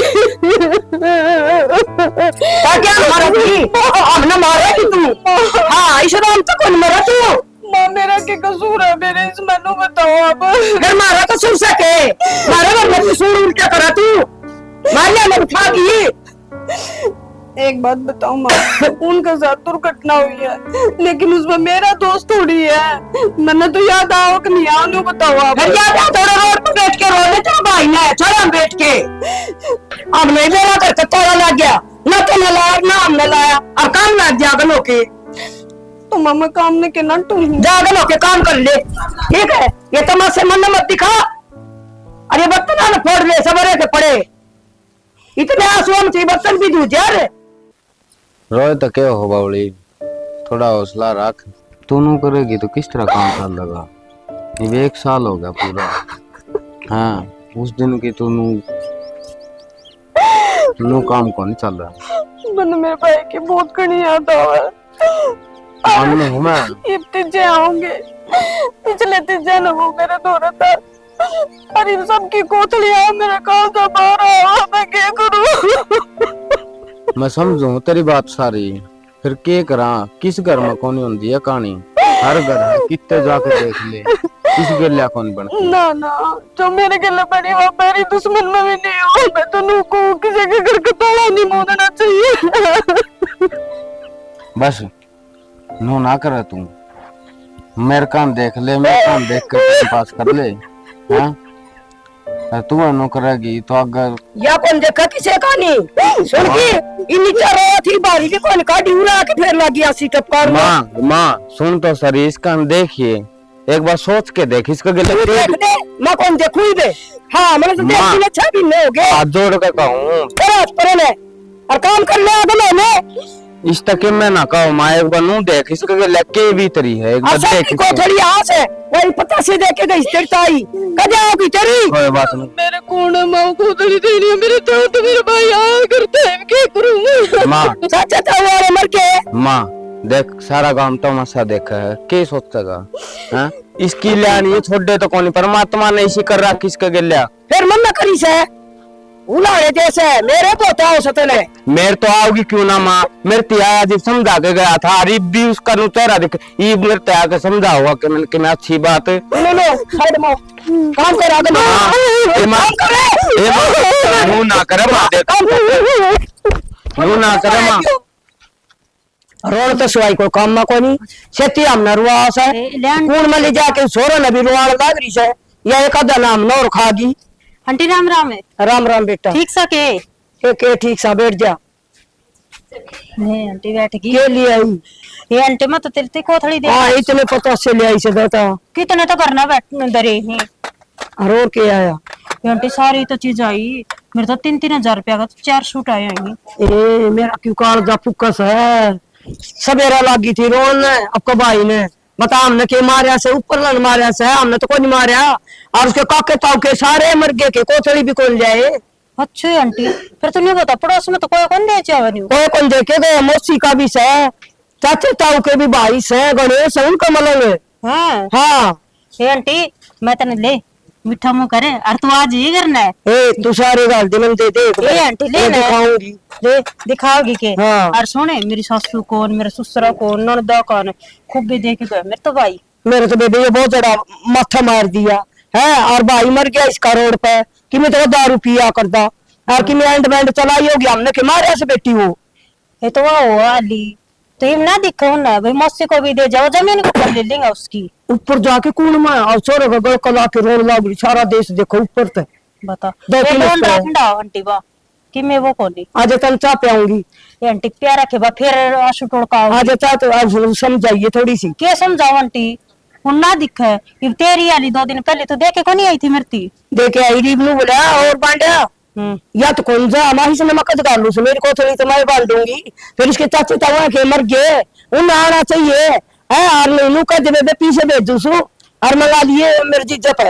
क्या, क्या मारा थी? हमने मारा कि तू? हाँ, इस राम तो कौन मरा तू? माँ, मेरा क्या कसूर है? मेरे इस मनु बताओ आप। फिर मारा कसूर से के? मारे घर में कसूर उल्टा करा तू? मार लिया, मैं उठा गई। एक बात बताओ माँ, उनके साथ दुर्घटना हुई है, लेकिन उसमें मेरा दोष थोड़ी है। मैंने तो याद आओ कि नहीं आओ, न्यू बताओ आप। फिर याद आ, थोड़ा रोड पे बैठ के रो ले तेरे भाई ने, छोड़ हम बैठ के। हम नहीं मेरा घर का ताला लग गया, ना तो ना लाया, ना हमने लाया, और काम लग गया गलों के। मामा काम ने के नंटू हूँ। जा अगल होके काम कर ले, ठीक है? ये तमाशे मन मत दिखा। अरे बर्तन ना फोड़ ले, सवेरे के पड़े। इतने आंसुओं में से बर्तन भी धो जा रे। रोए तो क्या हो बावली, थोड़ा हौसला रख। तू नू करेगी तो किस तरह काम चलेगा? ये एक साल हो गया पूरा। हाँ, उस दिन की तू नू, नू काम को नहीं चल रहा। मन मेरे भाई की बहुत घणी याद आवे। मानू हूँ मैं। ये तीजे आओगे, पिछले तीजे न वो मेरे धोरे था। अरे इन सबकी कोथलियां मेरे काल से बाहर आवा, मैं क्या करूं? मैं समझू तेरी बात सारी, फिर के करा? किस घर में कोनी होंदी है कहानी? हर घर है, कितने जाके देख ले, किस गेल्या कोनी बनती। ना ना, जो मेरे गेले बनी वो मेरी दुश्मन में भी नहीं हो। मैं तो नू को किसी के घर का ताला नहीं मोड़ना चाहिए। बस, नू ना करे तू, मेरे कान देख ले, मेरे कान देख के टाइम पास कर ले। हाँ, अरे तू नू करेगी तो अगर या कौन देखा किसे का नहीं सुन की, इन्नी चारों थी बारी भी कौन काटी उड़ा के फिर लगी आसी टपकार में। माँ, माँ, सुन तो सरी, इसका न देखिए, एक बार सोच के देख, इसका गलत तू देख दे, मैं कौन देखूं ही बे। हाँ, मैंने तो देख माँ, लिया, छह महीने हो गए। हाथ जोड़ के कहूँ। तेरा हाथ परे ले, और काम कर ले, आगे ले ले। इस तक मैं ना कहूँ, माँ, एक बार नू देख, इसका गलत के भीतरी है, एक बार अच्छा, देख की इसको। कोथली आस है, वही पता से देखे गई तेरी ताई, कदे आओगी तेरी? कोई बात नहीं। मेरे कौन है माँ कोथली देनी है, मेरे तो, तो मेरे भाई आया करते हैं, क्या करूँ? माँ। सच है तो वो मर के। माँ, देख, सारा गांव तमाशा देखा है, के सोचेगा? हैं? इसकी ल्याणी छोड़े तो कोनी, परमात्मा ने इसी कर रखी इसके गेल्या। फिर मन न करी से, उलाड़े दे से, मेरे पोता हो सतने। मेरे तो आओगी क्यों ना माँ, मेरे तिया जी समझा के गया था, अरे भी उसका नु चेहरा देख, ये मेरे तिया के समझाओगा कि मैंने, कि मैं अच्छी बात। लो, लो, साइड में। काम कर, आगे लो। हाँ, ए माँ, काम कर। ए माँ, नू ना करे माँ, देख। काम कर। नू ना करे माँ। रोण तो सिवाय कोई काम में कोनी। खेती हमने रुआ से। ए, लेन। कूण में ले जाके छोरो ने भी रुआण लाग रही से। या एक आधा नाम नौर खा गई। आंटी राम राम है। राम राम बेटा। ठीक सा के? ए, के ठीक सा, बैठ जा। नहीं, आंटी बैठ गई। के लिए आई? ये आंटी, मैं तो तेरे ते कोथड़ी दे। हाँ, इतने पता से ले आई से बेटा। कितने तो करना बैठ, डरे ही। और, और के आया? ये आंटी, सारी तो चीज आई। मेरे तो तीन तीन हजार रुपया का तो चार सूट आए हैं। ए, मेरा क्यों कालजा फुक्का सा है। सवेरा लागी थी रोन ने, आपका भाई ने। बता, हमने के मारया से, ऊपर लन मारया से, हमने तो कोई नहीं मारया। और उसके काके ताऊ के सारे मर गए के, कोथली भी कौन जाए। अच्छा आंटी, फिर तू नहीं बता, पड़ोस में तो कोई कौन दे चावे नहीं? कोई कौन दे के गया, मौसी का भी से, चाचे ताऊ के भी भाई से, गणेश है उनका मलंग। हाँ। हाँ। ए आंटी, मैं तने ले मीठा मुंह करे, और तू आज ये करना है। ए, तू सारे गाल दिन दे दे एक ए बार। आंटी, ले मैं ना। दिखाऊंगी। ले, दिखाओगी के? हाँ। और सुने, मेरी सासू कौन, मेरा ससुरा कौन, ननदा कौन, खूब भी देख गए मेरे तो भाई। मेरे तो बेबे ये बहुत बड़ा माथा मार दिया है, और भाई मर गया इसका रोड पे, कि मैं तो दारू पिया करता, और कि मैं एंड बैंड चलाई होगी, हमने के मारे से बेटी वो। ये तो वह हो आली, तो इम ना दिखे उन्हें, भाई मौसी को भी दे जाओ, जमीन को कर ले लेंगे उसकी। ऊपर जाके कूण में, और छोरे को गल कला के रोन लाग रही, सारा देश देखो ऊपर ते। बता। दो ये तीन कौन ऊपर। राखंडा आंटी बा, कि मैं वो कोनी। आज तन चाह पियाऊंगी। ये आंटी प्यारा के बा, फिर आंसू टोलका आओगी। आज चाह तो आज समझाइए थोड़ी सी। के समझाओ आंटी, उन ना दिखे। इब तेरी आली दो दिन पहले तो देखे को नहीं आई थी मरती। देखे आई रीब नु बोला, और बांडा। हम्म। या तो कौन जा, माही से मैं कद गालू से, मेरी कोथली तो मैं बांटूंगी। फिर इसके चाचे ताऊ के मर गए, उन आना चाहिए। है, और नहीं नु कह दे, मैं पीछे भेजू सु, और मंगा लिए मेरे जीजा पे।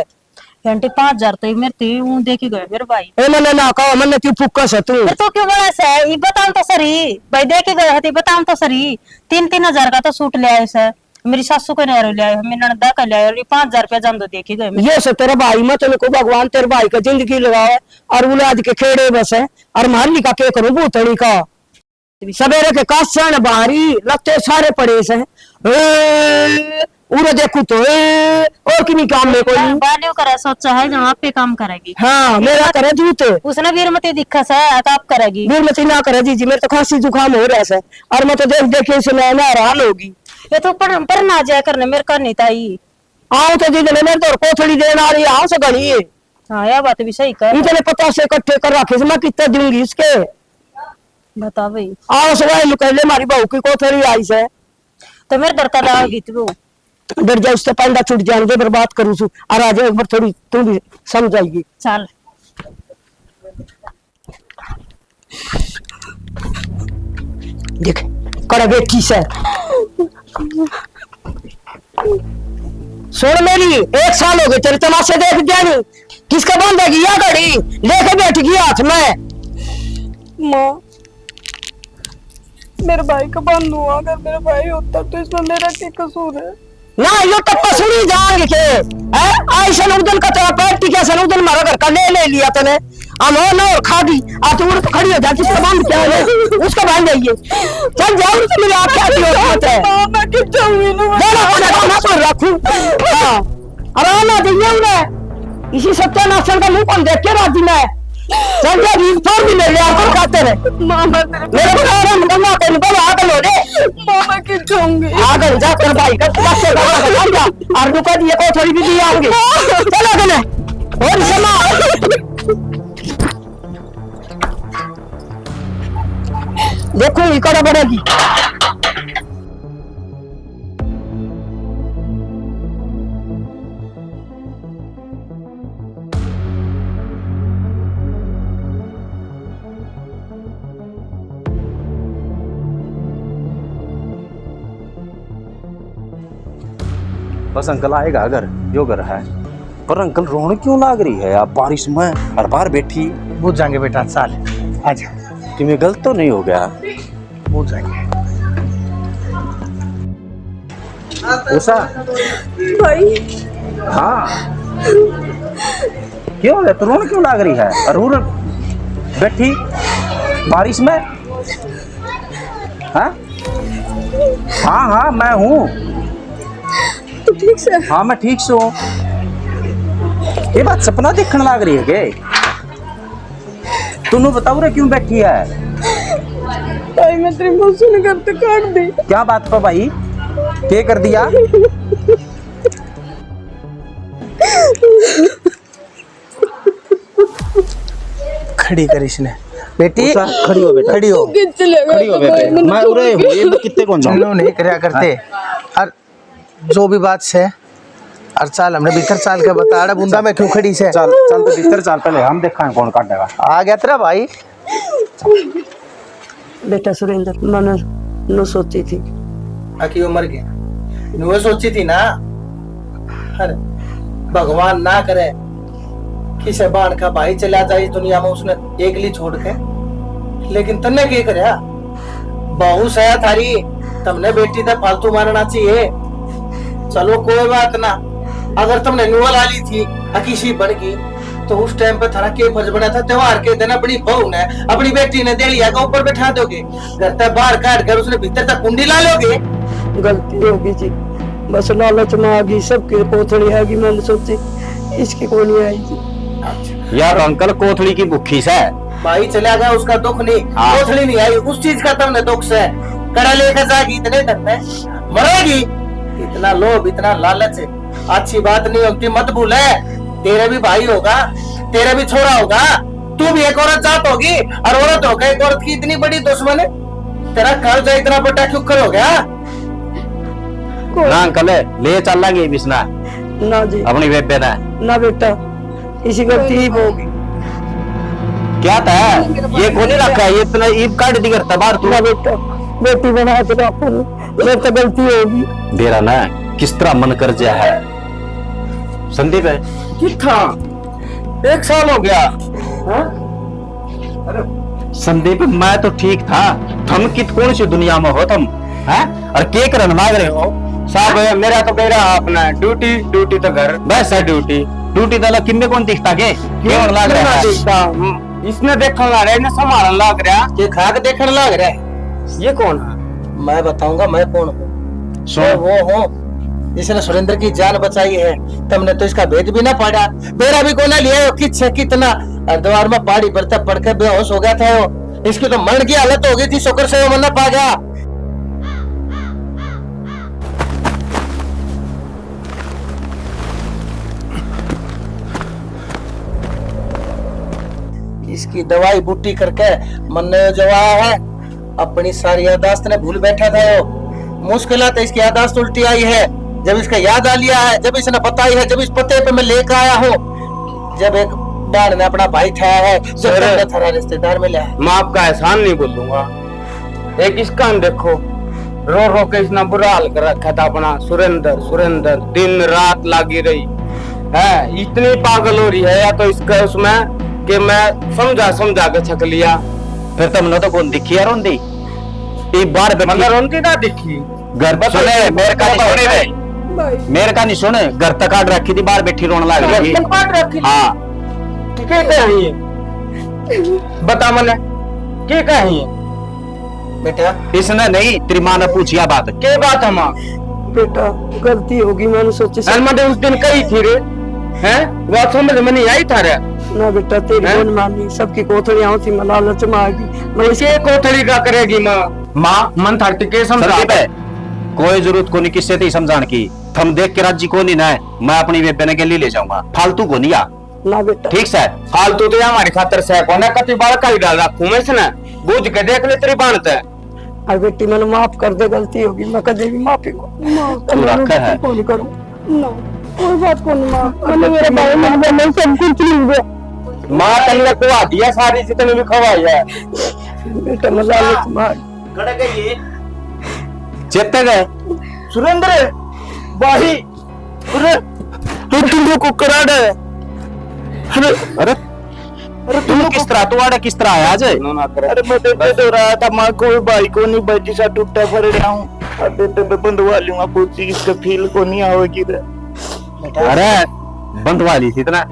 आंटी, पाँच हजार तो ही मेरे ते ऊं दे के गए मेरे भाई। ए, मन्ने ना कहो, मन्ने क्यों फुक्का से तू? फिर तो क्यों बड़ा से? ये बताओ तो सरी, भाई दे के गए थे, बताओ तो सरी। तीन तीन हजार का तो सूट ले आए से, मेरी सासू को नहीं ले आए, मेरी ननदा का ले आए, और ये पाँच हजार रुपया जान दो दे के गए मेरे। ये से तेरा भाई, मैं तेरे को भगवान तेरे भाई का जिंदगी लगावे और औलाद के खेड़े बसे, और मारनी का के करूं भूतनी का। सवेरे के कासन भारी लत्ते सारे पड़े से। ए, उरे देखू तो, ए, और किन्हीं काम में कोई। बालियो करे सोचा है, जहाँ पे काम करेगी। हाँ, मेरा करे जूते। उसने वीरमती दिखा से, आप करेगी। वीरमती ना करे जीजी, मेरे तो खांसी जुकाम हो रहा से। और मैं तो देख देख के इसे मैं ना हैरान होगी। ये तो पर, पर ना जाया करने, मेरे का नहीं ताई। आओ तो जीजी ने मेरे तो कोथड़ी देने आ रही है, आओ से घणी है। हाँ, यह बात भी सही कर। इतने पचास इकट्ठे कर रखे से, मैं कितना दूंगी इसके? बता भाई। आओ से भाई, कहले हमारी बहू की कोथड़ी आई से। तो मेरे दरता लाओगी तू। डर जा, उससे पैंदा छूट जान दे, बर्बाद करूँ सू। और आ जा एक बार, थोड़ी तू भी समझ आएगी। चल। देख, कड़ा बैठी से। सुन मेरी, एक साल हो गए तेरे तमाशे देख जानी। किसका बांधेगी या घड़ी? लेके बैठ गई हाथ में। माँ, मेरे भाई का बांधू, अगर मेरा भाई होता तो इसमें मेरा क्या कसूर है? ना, यो टप्पा सुनी जाएंगे के, हैं? आई सन उदन का तेरा पैर टिका सन उदन, मारा घर का ले, ले लिया तने। हम हो ना और खा दी। आ तू उड़ तो खड़ी हो जा, किसका बांध क्या है? उसका बांध जाइए। चल जाओ, तो मेरे आप क्या की औकात है? माँ, मैं कितना हुई ना। बोला, बोला, बोला, मत रखूं। हाँ। और आना दे ये उन्हें। इसी सत्यानाशन का मुंह कौन देख के राजी में? चल जा, रील फोड़ भी ले ले, आकर खाते रहे। मामा, तेरे मेरे को आ रहा, मुंडा तेरे को आ कर लो रे। मामा, के जाऊंगी। आ गए, जा, तेरे भाई का, जा, जा, जा, जा। और रुका दिए, कोठरी भी दी आऊंगी। चलो, गने। और समा। देखो, ये कड़ा बढ़ेगी। बस अंकल आएगा घर, यो घर है। पर अंकल, रोण क्यों लाग रही है आप बारिश में और बाहर बैठी? बुझ जाएंगे बेटा, चल, आजा। तुम्हें गलत तो नहीं हो गया? बुझ जाएंगे। उषा। भाई। हाँ। क्यों है? तू रोण क्यों लाग रही है? और रो बैठी बारिश में? हाँ? हाँ, हाँ, मैं हूँ। तू ठीक से? हाँ, मैं ठीक से हूँ। ये बात सपना देखण लाग रही है के? तू न्यू बताओ रे, क्यों बैठी है? भाई, मैं तेरी मौसी ने घर तक काट दी। क्या बात पे भाई? के कर दिया? खड़ी कर इसने। बेटी, उषा, खड़ी हो बेटा। खड़ी हो। तू कित चले गया खड़ी हो था बेटे। भाई, मैंने मैं छोड़ उरे हूँ, के। ये कितने कौन जाऊँ? न्यू नहीं करया करते। हाँ। और जो भी बात से, और चाल, हमने भीतर चाल के बता, अरे बूंदा में क्यों खड़ी से? चाल, चाल तो भीतर चाल, पहले हम देखा है कौन काटेगा। आ गया तेरा भाई। बेटा सुरेंद्र, मैंने नो सोची थी। आखिर वो मर गया। नो सोची थी ना। अरे, भगवान ना करे, किसे बाण का भाई चला जाए इस दुनिया में, उसने एकली छोड़ के। लेकिन तन्ने के करया? बहू सया थारी, तमने बेटी ते फालतू मारना चाहिए। चलो कोई बात ना, अगर तमने नुआ ला ली थी, अकिसी बन गई, तो उस टाइम पे थारा के फर्ज बना था? त्योहार के दिन अपनी बहू ने, अपनी बेटी ने देलिया के ऊपर बैठा दोगे, घर ते बाहर काट कर उसने भीतर तक कुंडी ला लोगे। गलती होगी जी, बस लालच में आ गई, सबके कोथली आ गई, मैंने सोची इसकी कोनी आई जी। यार अंकल, कोथली की भूखी से। भाई चला गया, उसका दुख नहीं, हाँ। कोथली नहीं आई, उस चीज का तमने दुख से। कड़ा लेकर जागी इतने दिन में मरेगी। इतना लोभ, इतना लालच, अच्छी बात नहीं होती, मत भूले। तेरे भी भाई होगा, तेरे भी छोरा होगा, तू भी एक औरत जात होगी और औरत होकर एक औरत की इतनी बड़ी दुश्मन। तेरा कालजा इतना बड़ा क्यों कर हो गया? ना अंकल, ले चलांगे बिसना। ना जी। अपनी बेबे ने। ना बेटा, इसी गलती ही होगी। क्या था? ये कोनी रखा है, ये इतना ईब काट दी करता बाहर तू। ना बेटा, बेटी बना के रखूंगी, मेरे तो गलती होगी। बेरा ना, किस तरह मन कर जा है संदीप है। कित था? एक साल हो गया। हाँ? अरे संदीप, मैं तो ठीक था, थम कित कौन सी दुनिया में हो थम, हैं? और के करन लाग रहे हो? साहब, मेरा तो कह रहा अपना ड्यूटी, ड्यूटी तो घर, बस है ड्यूटी। ड्यूटी तो किन्ने कौन दिखता के? क्यों? क्यों लाग क्यों रहा ना है? दिखता? हम्म, इसने देखण लाग रहा है, इन्हें संभालन लाग रहा। के खाक देखण लाग रहा है? ये कौन है? मैं बताऊंगा मैं कौन हूँ। सुन। मैं वो हूँ जिसने सुरेंद्र की जान बचाई है। तुमने तो इसका भेद भी ना पाड़ा, बेरा भी कोना लिया हो किस है कितना। और दीवार में पाड़ी बरता पड़ के बेहोश हो गया था वो। इसकी तो मरण की हालत हो गई थी, शुक्र से वो मरना पा गया। इसकी दवाई बूटी करके मन्ने जो आया है, अपनी सारी यादाश्त ने भूल बैठा था यो। मुश्किलात इसकी यादाश्त उल्टी आई है, जब इसका याद आ लिया है, जब इसने बताई है, जब इस पते पे मैं लेकर आया हूँ, जब एक बार ने अपना भाई ठाया है, जब सर। तक मैं थारा रिश्तेदार मिला है। मैं आपका एहसान नहीं भूलूंगा। एक इसका न देखो, रो रो के इसने बुरा हाल कर रखा था अपना। सुरेंद्र, सुरेंद्र, दिन रात लागी रही है, इतनी पागल हो रही है या तो इसका उसमें कि मैं समझा समझा के छक लिया। फिर तुमने तो कौन दिखी है रोंदी? ये बाहर बैठी मतलब रोंदी ना दिखी। घर बस सुने, ये मेरे का नहीं सुने रे। भाई। मेरे का नहीं सुने, घर तक काट रखी थी, बाहर बैठी रोने लग गई। घर तक काट रखी थी? हाँ। ठीक है, क्या है ये? बता मने, के कही है? बेटा। इसने नहीं, तेरी माँ ने पूछी या बात। के बात है माँ? बेटा, गलती होगी, मैंने सोची अरे मैंने उस दिन कही थी रे, हैं? बात समझ में नहीं आई थारे? ना बेटा, तेरी हैं? कौन मानी? सबकी कोथलियां होती, मैं लालच में आ गई। मैं इसे कोथली का करेगी माँ? माँ, मन थारे के समझा? संदीप है, कोई जरूरत कोनी किससे ते समझान की। थम देख के राजी कोनी ना, मैं अपनी बेबे ने गली ले जाऊंगा। फालतू कोनी आ। ना बेटा। ठीक सै, फालतू तो हमारी खातर सै कोने, कति बार का ही डाल रखूं मैं इसने, बूझ के देख ले तेरी बाण ते। अरे बेटी, मैंने माफ कर दे, गलती होगी, मैं कदे भी माफी को, माफ कर तू दे, रख मैं है। फोन करूं। ना, कोई बात को नहीं माँ, मैंने मेरे भाई ने बोला, सब कुछ मिल गया। माँ तन्ने खुआ दिया सारी जितनी भी खवाई है। बेटा, मैं लालच मार। कड़ गई ये? चेते गए? सुरेंद्र, भाई, अरे, तू, तू मेरे को कराड़ है। अरे, अरे, अरे, तू तू मेरे किस को तरह, तू आड़े किस तरह आया जे? अरे, मैं बेबे तो रहा था, माँ को भी भाई को नहीं, भाई जी सा टूटा फड़ रहा हूँ। अब बेबे पे बंधवा लूंगा, कोई चीज का फील को नहीं आवेगी रे। अरे, बंधवा ली थी इतना।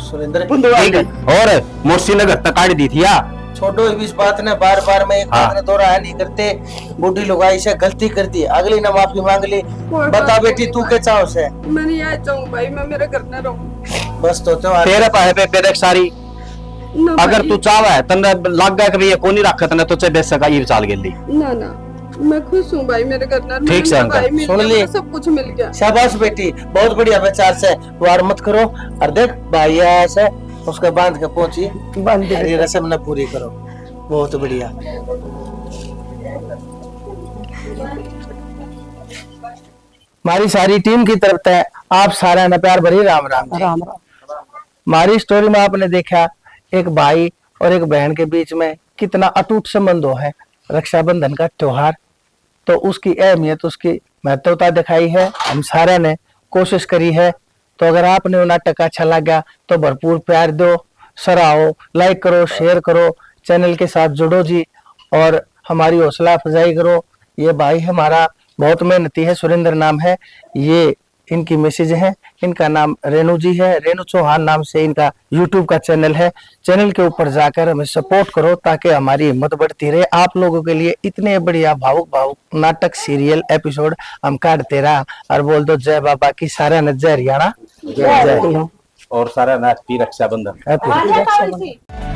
सुरेंद्र। बंधवा ठीक है। ली। और मोसी ने घर तक काट दी थी या? छोड़ो इस बात ने, बार बार मैं एक हाँ। बात ने दोहराया नहीं करते। बूढ़ी लुगाई से गलती कर दी, अगली ने माफी मांग ली। कोई बता बात बेटी, नहीं। तू के चाहो से? मैं नहीं आ चाहूँ भाई, मैं मेरे घर ना रहूँ। बस तो त्योहार तेरे पाए पे बेदक सारी। ना अगर भाई। तू चाहवे, तन्ने लग गया कि भाई ये कोनी रखत ने, तो चे बेशक आई चाल गेली। ना, ना, मैं खुश हूँ भाई, मेरे घर ना, ठीक मैंने से अंकल। भाई मिल सुन गया, ली। मेरा सब कुछ मिल गया। शाबाश बेटी, बहुत बढ़िया विचार से, वार मत करो। और देख भाई आया से, उसके बांध के पहुंची, बांध दे। ये रस्म ना पूरी करो, बहुत बढ़िया। हमारी सारी टीम की तरफ से आप सारे ने प्यार भरी राम राम जी। राम राम। हमारी स्टोरी में आपने देखा, एक भाई और एक बहन के बीच में कितना अटूट संबंध हो है, रक्षाबंधन का त्योहार, तो उसकी अहमियत, उसकी महत्वता दिखाई है। हम सारे ने कोशिश करी है, तो अगर आपने वो नाटक अच्छा लगा तो भरपूर प्यार दो, सराहो, लाइक करो, शेयर करो, चैनल के साथ जुड़ो जी और हमारी हौसला अफजाई करो। ये भाई हमारा बहुत मेहनती है, सुरेंद्र नाम है, ये इनकी मिसेज है, इनका नाम रेणु जी है, रेणु चौहान नाम से इनका यूट्यूब का चैनल है। चैनल के ऊपर जाकर हमें सपोर्ट करो ताकि हमारी हिम्मत बढ़ती रहे। आप लोगों के लिए इतने बढ़िया भावुक भावुक नाटक, सीरियल, एपिसोड हम काढ़ते रहा। और बोल दो जय बाबा की, सारा ने जय हरियाणा, जय। और सारा ने हैप्पी रक्षाबंधन। हैप्पी रक्षाबंधन।